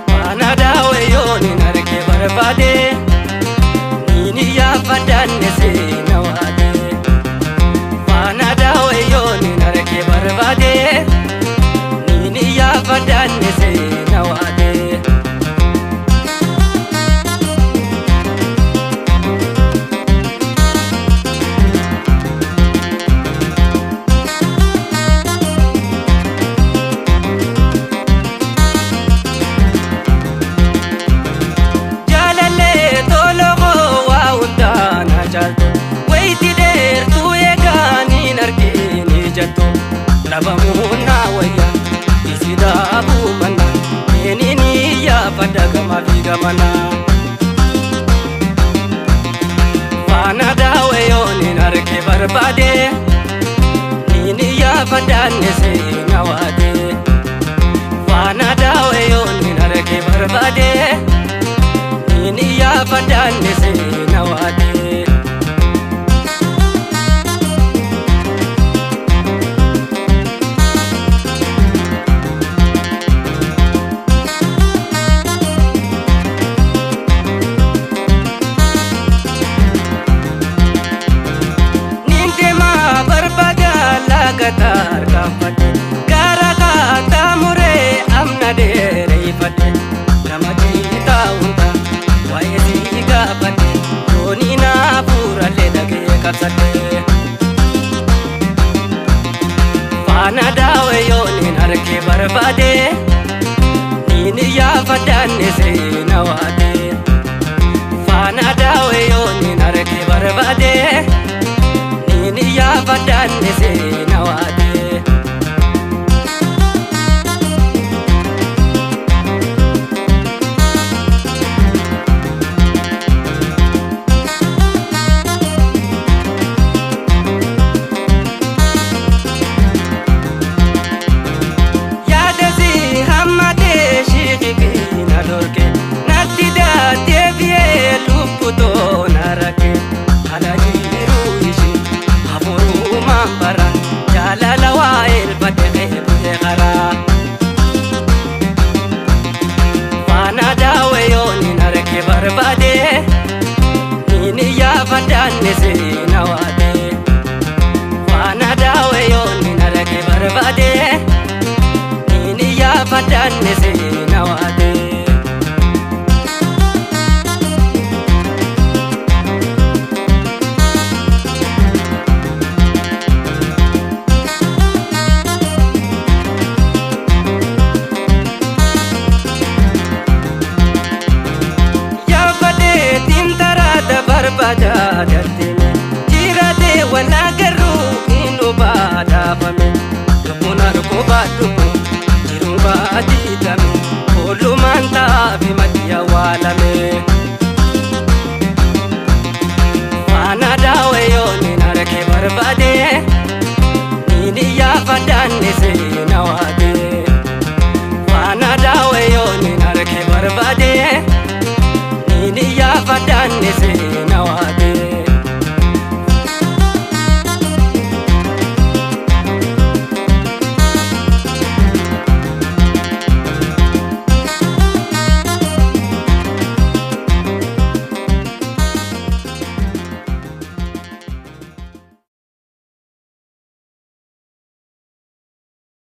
Faana daawayyoon hin arge barbaade, niin yaafadhaan seena waade. Faana daawayyoon hin arge barbaade, niin yaafadhaan seena waade. Jaalallee toloo waa hundaa na caaltu, wayitii dheertuu eegaan hin argine jettu. Dhabamuun na wayya isi dhaabuu manna, eenyuun yaafadha gamaa fi gamana. Faana daawayyoon hin arge barbaade, niin yaafadhaan seena waade. Faana daawayyoon hin arge barbaade, niin yaafadhaan seena waade. Niin deemaa barbaada laga tarkaanfadhe, gara kaata muree amna dheereeffadhe, nama ciitaa hunda waa'ee sii gaafadhe, yoonii naa fuurallee dhagee qabsadhe. Faana daawayyoon hin arge barbaade, niin yaafadhaan seena waade. Faana daawayyoon hin arge barbaade, niin yaafadhaan seena waade. Yaadasi hammatee shiiqii na dhorke, natti deebi'ee lubbutoo na rakke, ala jiruu ishee hafuurumaan bara jaalala waa elfadhe qeebee karaa. Faana daawayyoon hin arge barbaade, niin yaafadhaan seena waade. Faana daawayyoon hin arge barbaade, niin yaafadhaan seena waade. Yaafadhee tintaraata barbaada dartime, jiraatee wal agarruu hin hubaadhaafame, lubbuun arguu baadhu jiruun baadii.